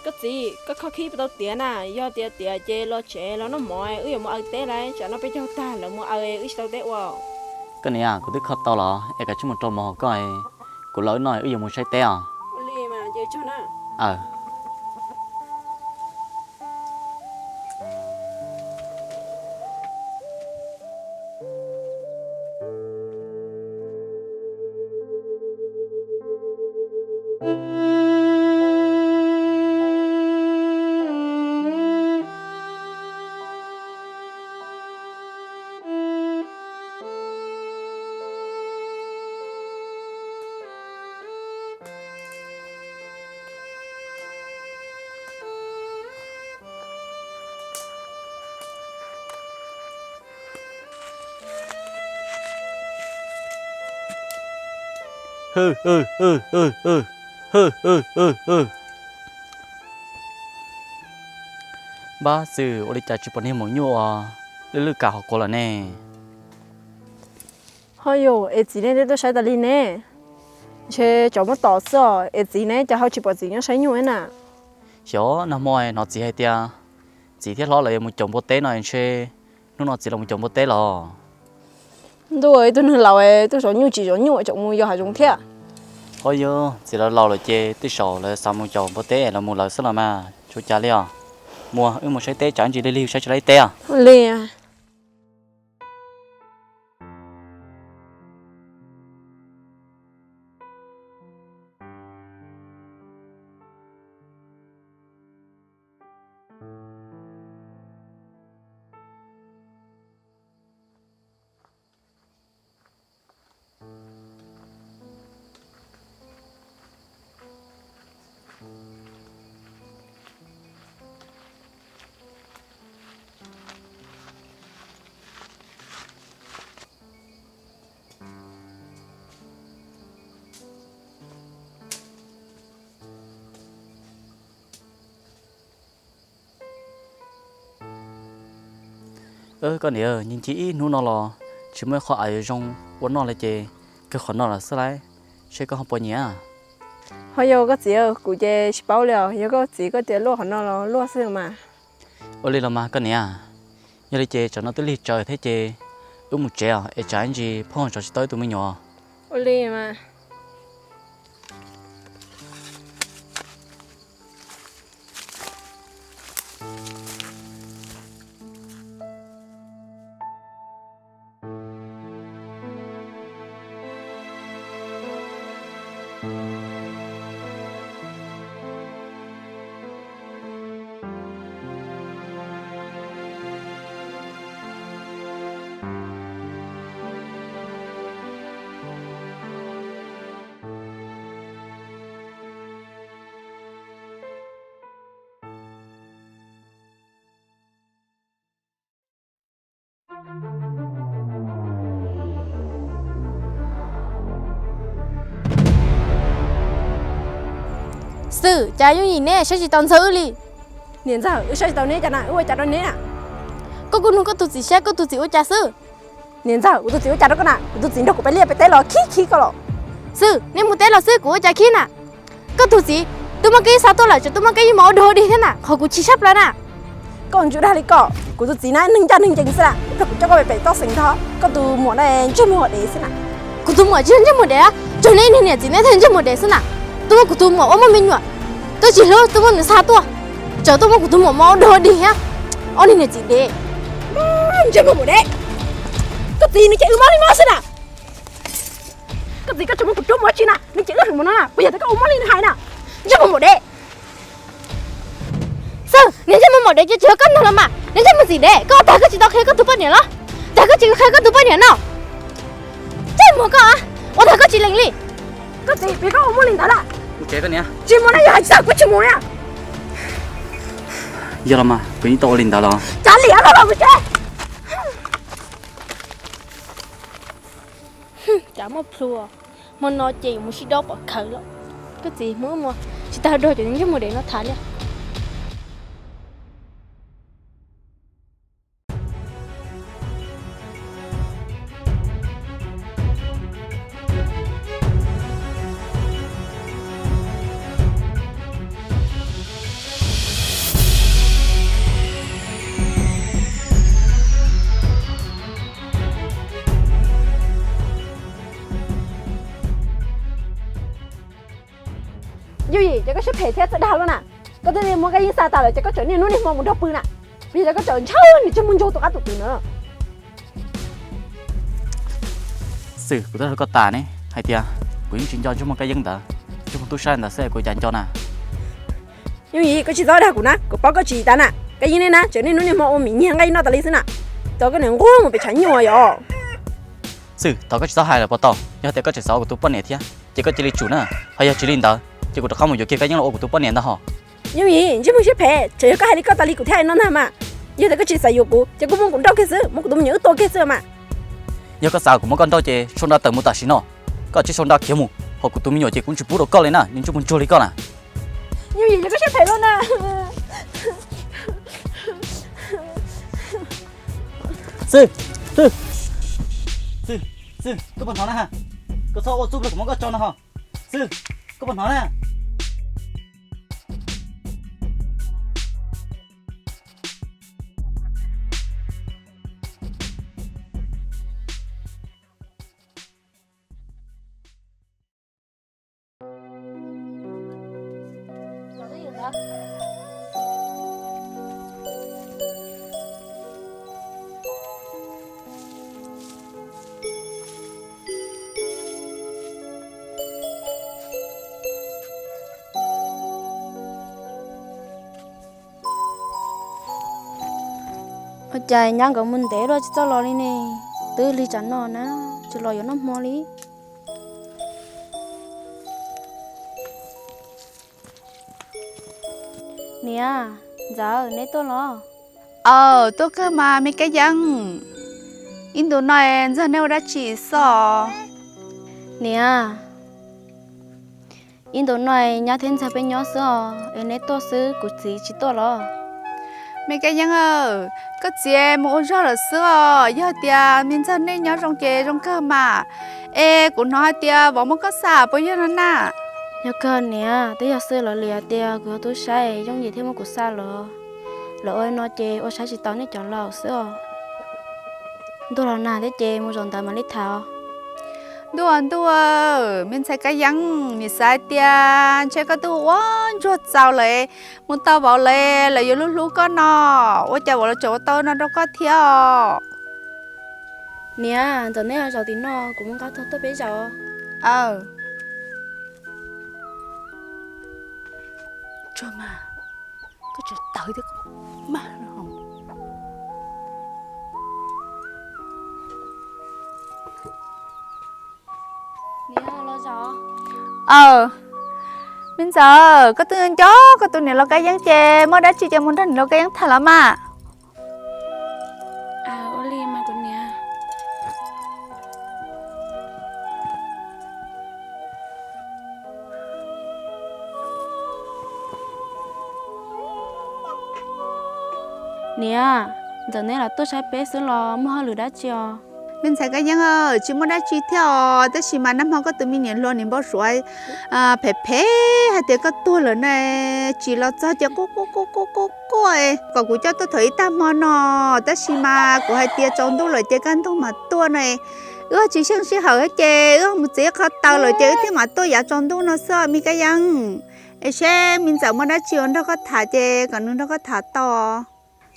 Koj txiv, koj kho khib puas tau tiav na? Yog tiav tiav ces los tsev los noj mov, wb yuav mus aws teb lawm, tsam no peb caug tag lawv mus aws wb tsis tau teb ua. Koj niam, kuv twb kho tau los es kav tsij mus rau mov hauv koj, kuv los wb no wb yuav mus saib teb os. Npab Xwm, ua li cas tsis pom niag maum nyuj uas lwj lwj kam hauv quav lawm ne? Ho yus, es txiv nej twb tuaj saib tas li ne? Ntshe tsov muab tom xwb os, es txiv ne, cas ho tsis pom txiv nyob saib nyuj na? Xyov, nag hmo hnov txiv hais tias txiv thiab hlob lawv yuav mus caum npua teb no ntshe hnub no txiv los mus caum npua teb los. Ntuj, ib tug neeg laus tuaj zov nyuj tsis zov nyuj, tseem mus yos hav zoov thiab. Ho yus, txiv lawv laus lawm ces tej zaum lawv xav mus caum npua teb los mus lawv xwb los mas, tsis ua cas li os. Mus, wb mus saib teb, tsam ntsis lig lig saib tsis laib teb os. Li. Koj niam, nyob ib hnub no los tsis muaj ib qho av yuav zoo ua noj li ces kawg qhov no lawm xwb lauj, seb koj ho puas nyiam. Ho yog koj txiv, kuv ces tsis paub li os, yog koj txiv koj tias luaj qhov no los luaj xwb mas. Ua li los mas koj niam, yog li ces tsam no twb lig tsawv thiab ces wb mus tsev os, es tsam ib ntsis phooj tsov tsis tau ib tug me nyuam. Ua li mas. Xwb, cas yooj yim ne, saib tsis tau ntxawg wb li. Niam ntxawg, wb saib tsis tau neb cas na, wb ua cas rau neb na? Koj kuj nug koj tus txiv saib koj tus txiv ua cas xwb. Niam ntxawg, kuv tus txiv ua cas rau koj na? Kuv tus txiv nrog kuv peb liaj peb teb los khib khib koj los. Xwb, neb mus teb los xwb, kuv ua cas khib na? Koj tus txiv twb muaj kev ib xa tuaj lawm, tseem twb muaj kev ib mos ua dog dig thiab na, qhov kuv chim siab plaws na. Koj ntsuas dag li koj, kuv tus txiv na neeg ncaj neeg ncees xwb na, ib pliag kuv coj koj pem toj xeem ntag, koj tus muam na ntsej muag dev xwb na. Kuv tus muam tsis yog ntsej muag dev, tsuas yog neb niag niam txiv neb thiaj ntsej muag dev xwb na. Twb muab kuv tus muam ua muaj me nyuam, twb tsis hlub, twb muab nws xa tuaj, tseem twb muab kuv tus muam mos ua dog dig thiab. Ob niag niam txiv dev. Ntsej muag dev. Koj txiv nws ces wb mob li mob xwb na. Koj txiv, koj tseem muab kuv rub mus ua tsi na? Nws ces wb heev mus no na, puas yog tias koj ua mob li nws hais na? Ntsej muag maum dev. Xwb, niag ntsej muag maum dev ces tsis yog koj ntag los mas, niag ntsej muag txiv dev, koj ua tag koj tsis tau qhia koj tus poj niam los? Tag koj tsis qhia koj tus poj niam no. Ntsej muag koj, ua tag koj tsis lees li. Koj txiv, koj ua mob li ntawd lawm. Tsis mus na, yog hais tsis tau kuv tsis mus na. Yog los mas, kuv yeej tau ua li ntawd los. Cas liam los los mus tsev. Cas muaj plhu, hmo no ces yuav mus sib dob pom khawv lawm. Koj txiv, mus wb mus, tsis tas dog cov ntsej muag dev no tham li. Ces koj siab phem thiab txawj dag luaj na. Koj twb muab Kab Yeeb xa tas lawm ces koj tseem niaj hnub niaj hmo mus nrog pw na. Vim li cas koj tseem ntshaw nws tsis muaj ntsuag tus qab tus twg na. Xwb, kuv twb hais koj tas ne hais tias kuv yeej tsis nco Ntsuj Moog Kab Yeeb ntawd, Ntsuj Moog tub sab ntawd xwb kuv cas nco na. Yooj Yim, koj tsis txhob dag kuv na, kuv paub koj tsis tas na. Kab Yeeb ne na tseem niaj hnub niaj hmo ua mis nyiag nqaij noj tas li xwb na. Tso koj niam nquag mus pem tshav nyuj yom. Xwb, thov koj tsis txhob hais lawm puas tau? Yog tias koj tseem xav ua kuv tus poj niam thiab ces koj cia li tsum na, ho yog tsis li ntawd ces kuv rov qab mus yuav kiag Kab Yeeb los ua kuv tus poj niam ntag hos. Yooj Yim, Ntsuj Moog siab phem, tseem yog koj hais li koj tas li kuv thiaj hais no ntag mas. Yog tias koj tsis xav yuav kuv ces koj muab kuv nrauj kiag xwb, muab kuv tus me nyuam wb tua kiag xwb mas. Yog koj xav kuv muab koj nrauj ces sau nra tawm mus tam sim no, koj cia li sau nra khiav mus, ho kuv tus me nyuam ces kuv tsis pub rau koj li na, niag Ntsuj Moog ntsuag li koj na. Yooj Yim, koj siab phem luaj na. Xwb, Xwb, Xwb, koj puas hnov na? Koj txhob ua txuj plaws kuv muab koj tso no ho. Xwb, koj puas hnov na? Ua cas nyab nkawd mus ntev luaj tsis txawj los li ne? Twb lig tsam no na, tsis los yuav noj hmo li. Niam, Ntxawm, neb tuaj los? Aw, tuaj kawg mas me Kab Yeeb. Ib ntus no ntxawg neb ua dab tsi xwb os? Niam, ib ntus no nyab thiab ntxawg peb nyob xwb os, es neb tuaj xwb kuv txiv tsis tuaj los? Me Kab Yeeb, koj txiv mus ua zog lawm xwb os, yog tias me ntxawg nej nyob zoo ces zoo kawg mas. Es kuv hnov hais tias vauv muab koj xa puas yog no na? Yog kawg niam, twb yog xwb lawv liam tias kuv yog tub saib Yooj Yim thiaj muab kuv xa los. Lawv ua no ces ua saib tsis tau nej cov laus xwb os. Ntuj los nag thiab ces mus zaum ntawd mam li tham. Ntuj, ntuj, me ntxhais Kab Yeeb, nim xav hais tias ntshe koj twb ua ntsuag txaus lawm, mus tau vauv lawm, lawv yuav hlub hlub koj no, ua cas vauv los tseem ua tau no rau koj thiab os? Niam, ntxawm neb zaum tim no, kuv muab nqa tuaj peb zaum. Aw. Tsuag mas, koj tseem tawv thiab koj mas. Aw, me ntxawm, koj twb nco koj tus niam laus Kab Yeeb ces muaj dab tsi ces mus nrog niam laus Kab Yeeb tham los mas. Niam, ntxawm neb los tuaj saib peb xwb los muaj hauj lwm dab tsi os? Me ntxhais Kab Yeeb, tsis muaj dab tsi thiab os, tab sis mas nag hmo koj tus me niam hluas nim npau suav phem phem hais tias koj tuag lawm na, tsim los txog ces quaj quaj quaj quaj quaj quaj kom kuv coj tuaj thaum ib tag hmo no, tab sis mas kuv hais tias tsaus ntuj lawm ces kaj ntug mam tuaj no, wb tsis xyeej sij hawm ces wb mus txiav qhov taws lawm ces wb thiaj mam tuaj yav tsaus ntuj no xwb me Kab Yeeb. Es seb me ntxawm muaj dab tsi uas nrog koj tham ces kom nws nrog koj tham tau.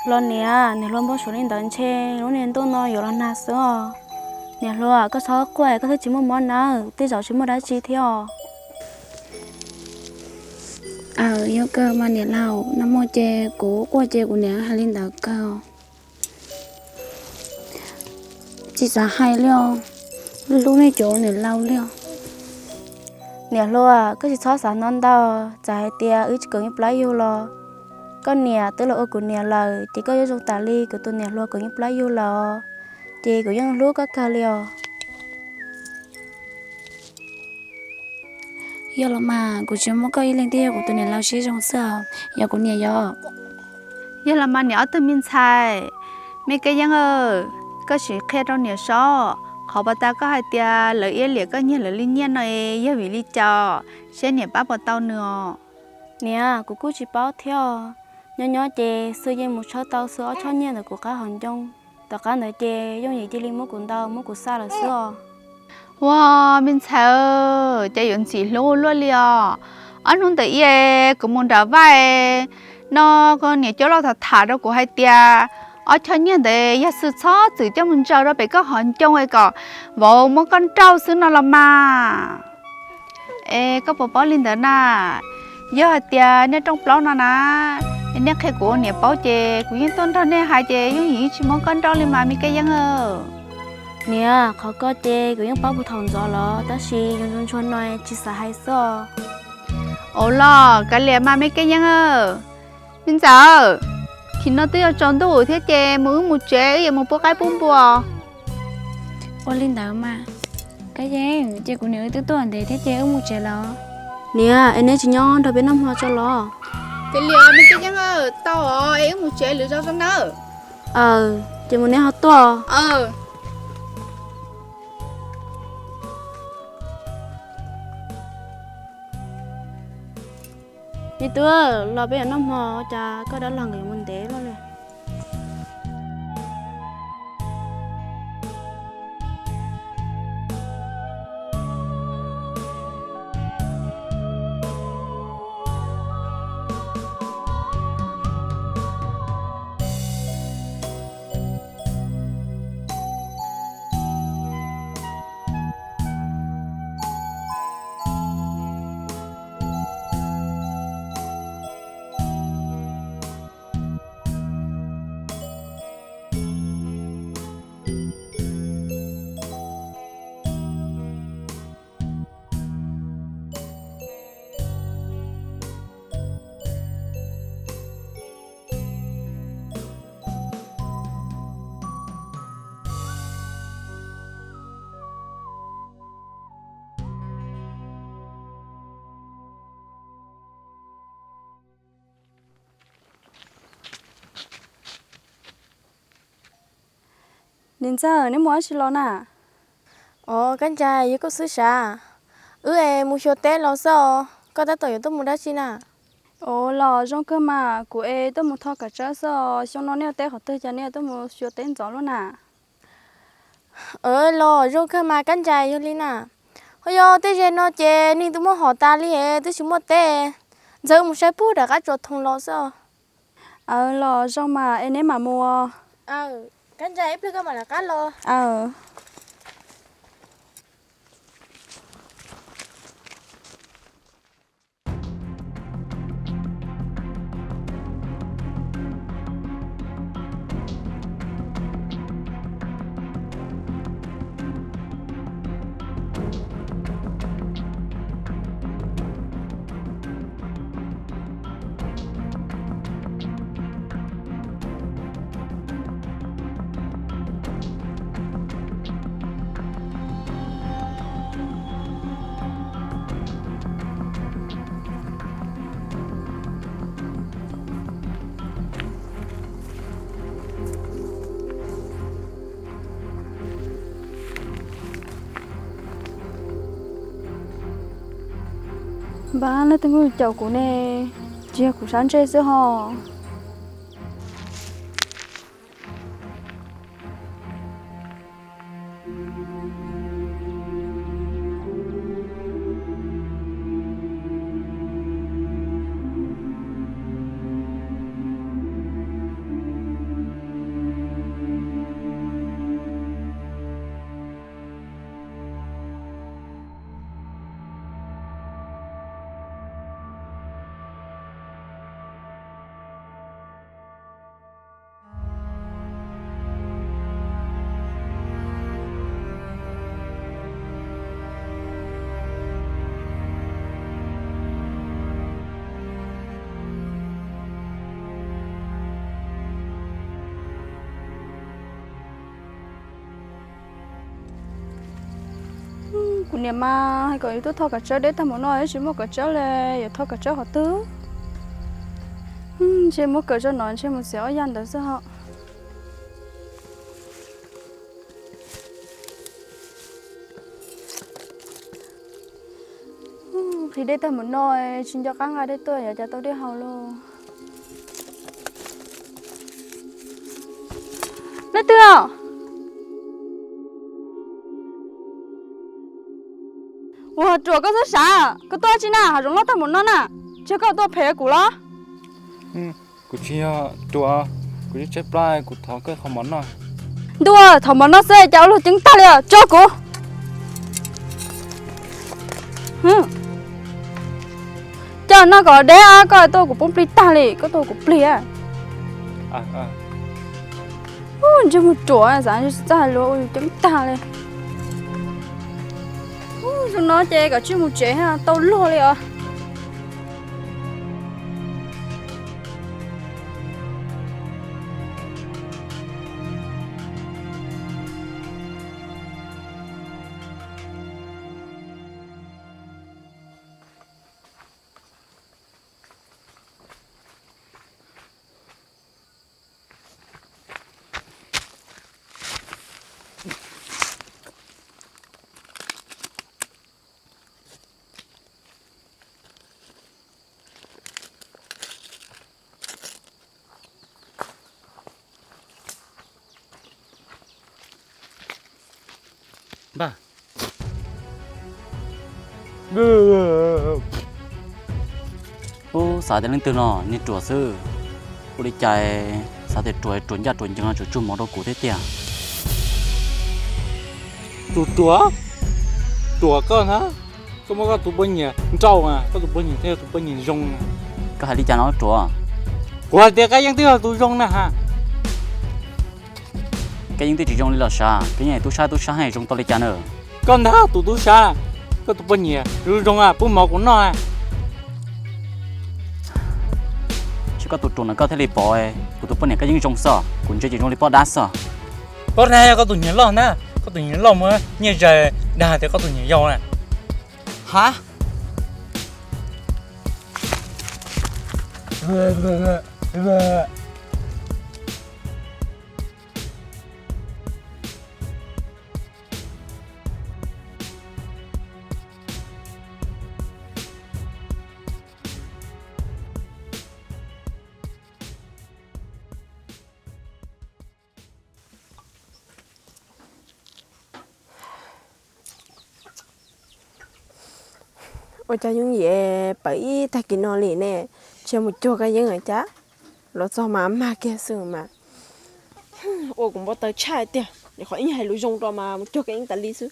Los niam, niam hluas npau suav li ntawd ntshe lub niag ntuj no yuav los nag xwb os. Niam hluas, koj txhob quaj, koj twb tsis muaj mob nawb, tej zaum tsis muaj dab tsi thiab os. Aw, yog kawg mas niam laus, nag hmo ces kuv quaj ces kuv niam hais li ntawd kawg. Tsis xav hais li os, hlub nej cov niam laus li os. Niam hluas, koj tsis txhob xav ntau ntau, txawm hais tias wb tsis koom ib plab yug los koj niam twb los ua kuv niam lawm ces koj yuav zoo tas li kuv tus niam hluas koom ib plab yug lawm, ces kuv yeej hlub koj kawg li os. Yog los mas, kuv tsis muab koj ib leeg thiab, yog kuv tus niam laus siab zoo xwb, yog kuv niam yog. Yog los mas niam ob tug me ntxhais, me Kab Yeeb, koj sim qhia rau niam saib, qhov uas tas koj hais tias lawv iab liam koj nyiag lawv li nyiaj no es yog vim li cas, seb niam pab puas tau nws os. Niam, kuv kuj tsis paub thiab. Nyob nyob ces xwb yeej mus tshawb tau xwb ob choj nyiaj ntawm kuv qab hauv ncoo. Tom qab ntawd ces Yooj Yim cia li muab kuv ntaus muab kuv xa lawm xwb os. Ua, me ntxhais, cas yuav ntxim hlub luaj li os. Ob hnub ntawm i kuv mus nram vaj no, niam cov laus tham tham rau kuv hais tias ob choj nyiaj ntawd yog xwm txhob txwm coj mus ntsaws rau pem koj hauv ncoo kom vauv muab koj nrauj xwb no los mas. Es koj puas paub li ntawd na? Yog hais tias nej rooj plaub no na, nej qhia kuv ua niam paub ces kuv yeej tuaj nrog nej hais ces yooj yim yeej tsis muab koj nrauj li mas me Kab Yeeb. Niam, qhov ko ces kuv yeej paub puag thaum ntxov los tab sis zoo zoo ntshua no tsis xav hais xwb os. Ua los kav liam mas me Kab Yeeb. Me ntxawm, chim no twb yuav tsaus ntuj thiab ces mus wb mus tsev, wb yuav mus pub qaib pub npua. Ua li ntawd mas. Kab Yeeb, ces kuv niam wb twb tuaj ntev thiab ces wb mus tsev los. Niam, es neb tsis nyob nrog peb noj hmo tso los? Kav liam me Kab Yeeb, tau os, es wb mus tsev lwm zaus nawb. Aw, ces mus neb ho tuaj. Me tub, los peb yuav noj hmo, cas koj dab laug nkawd yuav mus ntev luaj li. Niam ntxawm, neb mus dab tsi los na? Os, Kab Nrais, yog koj xwb sav? Wb es mus xyuas teb los xwb os, koj tab tom yuav tuaj mus dab tsi na? Os, los zoo kawg mas, kuv es tuaj mus tho kav tsawb xwb os, xyoo no nej ua teb qhov twg cas nej tuaj mus xyuas teb ntxov luaj na? Los zoo kawg mas Kab Nrais, yog li na. Ho yog tej zaum no ces neeg twb muab hov tas li es twb tsis muaj teb, ntxawm mus saib puag nram qab tsuas thoo los xwb os. Aw, los zoo mas es neb mam mus. Kab Nrais, ib pliag koj mam rov qab los. Npab, leej twg caum kuv ne? Tsis yog kuv sab ntsej xwb ho. Kuv niam mas hais kom yus tuaj thoj kav tsawb deb tag mus no, tsis muaj kav tsawb li, yuav thoj kav tsawb qhov twg? Ntshe muab kaw tso no ntshe mus txiav ob yam ntawd xwb ho. Nqhis dej tag mus no, tsis nco qab nqa dej tuaj yuav cas tau dej haus lauj. Leej twg os? Ua Ruam, koj txhob xav, koj tuaj tsi na, hav zoov loj tag npaum no na, tsis yog koj tuaj phem kuv los? Kuv tsis yog ruam, kuv tshaib plab, kuv thov koj qhov mov noj. Ntuj, thov mov noj xwb cas ua luag ceeb tag li os, tso kuv. Coj noj kom deb, koj tuaj kuv poob plig tag li, koj tuaj kuv plig. Ntsej muag ruam, xav txaj hais lus ua yus ceeb tag li. Zoo no ces kav tsij mus tsev, tau luag li os. Npawg, wb xav tias leej twg no niag ruam xwb, ua li cas xav tias ruam ruam ncaj ruam ncees no tseem tsuag mov rau kuv thiab tiag. Tus ruam, ruam koj na, koj muab koj tus poj niam nrauj na, koj tus poj niam twb yog tus poj niam zoo na. Koj hais li cas no ruam? Kuv hais tias Kab Yeeb twb yog tus zoo na ha. Kab Yeeb twb tsis zoo li los sav, Kab Yeeb tub sab tub sab heev, zoo tau li cas na? Koj ntag tus tub sab, koj tus poj niam zoo zoo pub mov kuv noj. Tsis koj tus ruam no koj thiaj li pom kuv tus poj niam Kab Yeeb zoo xwb, kuv ntsia ces zoo li poj dab xwb. Koj na yog koj tus niam loj na, koj tus niam loj muab nyiaj zais dag tias koj tus niam yau na. Ha? Ua cas yooj yim pawv ib tag kis no li ne, tsis mus cuag Kab Yeeb cas, los txog mas mag kiag xwb mas. Ua kuv npau taws tshaj tiag, nyuam qhuav ib nyuag hais lus zoo rau mas mus cuag Kab Yeeb tas li xwb.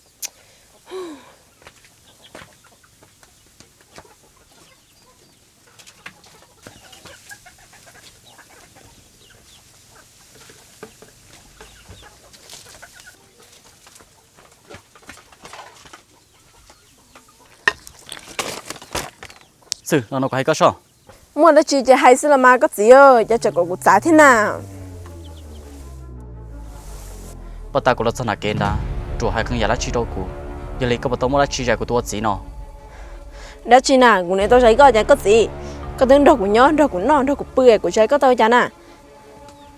Xwb, los no kuv hais koj soj. Muaj dab tsi ces hais xwb los mas koj txiv, cas tseem kom kuv txav thiab na. Poj tas kuv los txog nram kev nrad, ruam hais qee yam dab tsi rau kuv, yog li koj puas tau muaj dab tsi zais kuv tus ua txiv no? Dab tsi na, kuv niam tau zais koj ces koj txiv, koj twb nrog kuv nyob, nrog kuv noj, nrog kuv pw, kuv zais koj tau cas na?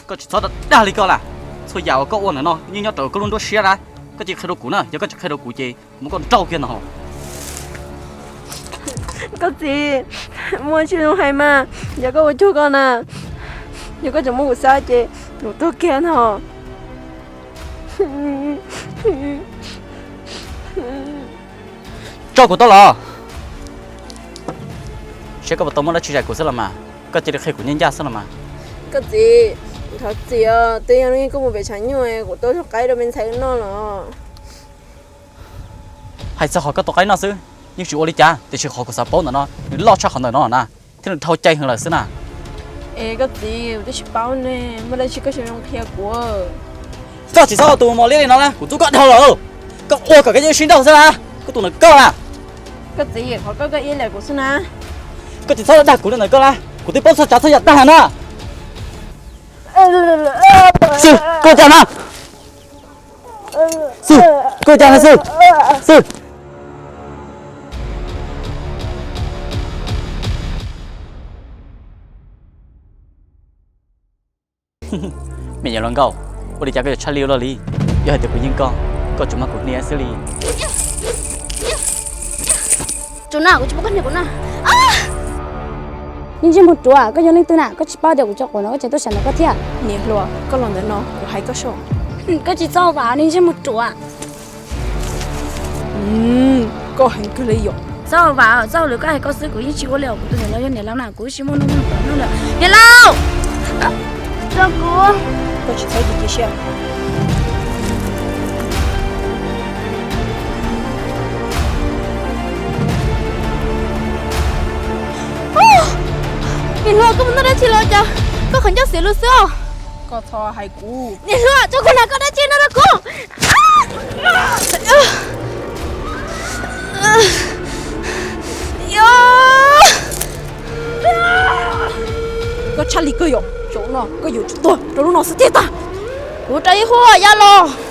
Koj tsis txhob dag li koj lawm, txhua yam uas koj ua ntawm no yeej nyob raws koj lub nruab siab na, koj cia li qhia rau kuv na, yog koj tsis qhia rau kuv ces muab koj nrauj kiag ntag. Koj txiv, muaj dab tsi zoo hais mas, yog koj ua cuag koj na, yog koj tseem muab kuv xav ces kuv tuag kiag ntag. Tso kuv tau los, seb koj puas tau muaj dab tsi zais kuv xwb los mas, koj cia li qhia kuv ncaj ncaj xwb los mas. Koj txiv, thov txim os, twb yog koj mus pem tshav nyuj kuv tuaj tau qaib rau me ntxhais noj los. Hais txog qhov koj tau qaib noj xwb, yeej tsis ua li cas, tiam sis qhov kuv xav paub ntawm no nws loj tshaj qhov ntawm no na, thiab nws dhau cai heev lawm xwb na. Es koj txiv, kuv twb tsis paub ne, muaj dab tsi koj tsis zoo qhia kuv. Koj tsis txhob ua tus mos liab li no na, kuv txub koj dhau lawm. Koj ua kom koj yeej sib nrauj xwb na, koj tus ntawm koj na. Koj txiv, qhov koj koj iab liam kuv xwb na. Koj tsis txhob dag kuv li ntawm koj na, kuv twb paub txog tsav txog yam tag na. Xwb, koj cas na. Xwb, koj cas na xwb. Xwb. Me nyuam hluas nkauj, ua li cas koj yuav tshaj li ua luaj li? Yog hais tias kuv yeej koj, koj tsuas mag kuv hnia xwb li. Tsuas na, kuv tsis pub koj hnia kuv na. Niag ntsej muag ruam, koj yog leej twg na? Koj tsis paub tias kuv tso quav no koj tseem tuaj sam ntawm koj thiab. Niam hluas, koj los ntawm no kuv hais koj soj. Koj tsis txhob vam niag ntsej muag ruam. Koj heev kawg li yom. Txhob vam, txhob hais lus, koj hais koj xwb, kuv yeej tsis ua li os. Kuv tus niam laus yog niam laus na, kuv yeej tsis muaj nuj nqis noj lawm. Niam laus, rau kuv, koj tsis txhob cia siab. Niam hluas, koj mus noj dab tsi los cas koj qhov ncauj xiav lus xwb os? Koj txhob hais kuv. Niam hluas, tso kuv na, koj dab tsi no rau kuv. Koj tshaj li kawg yom, zaum no koj yuav tsum tuag rau lub no xwb thiaj tag. Kuv rau ib huab ya los.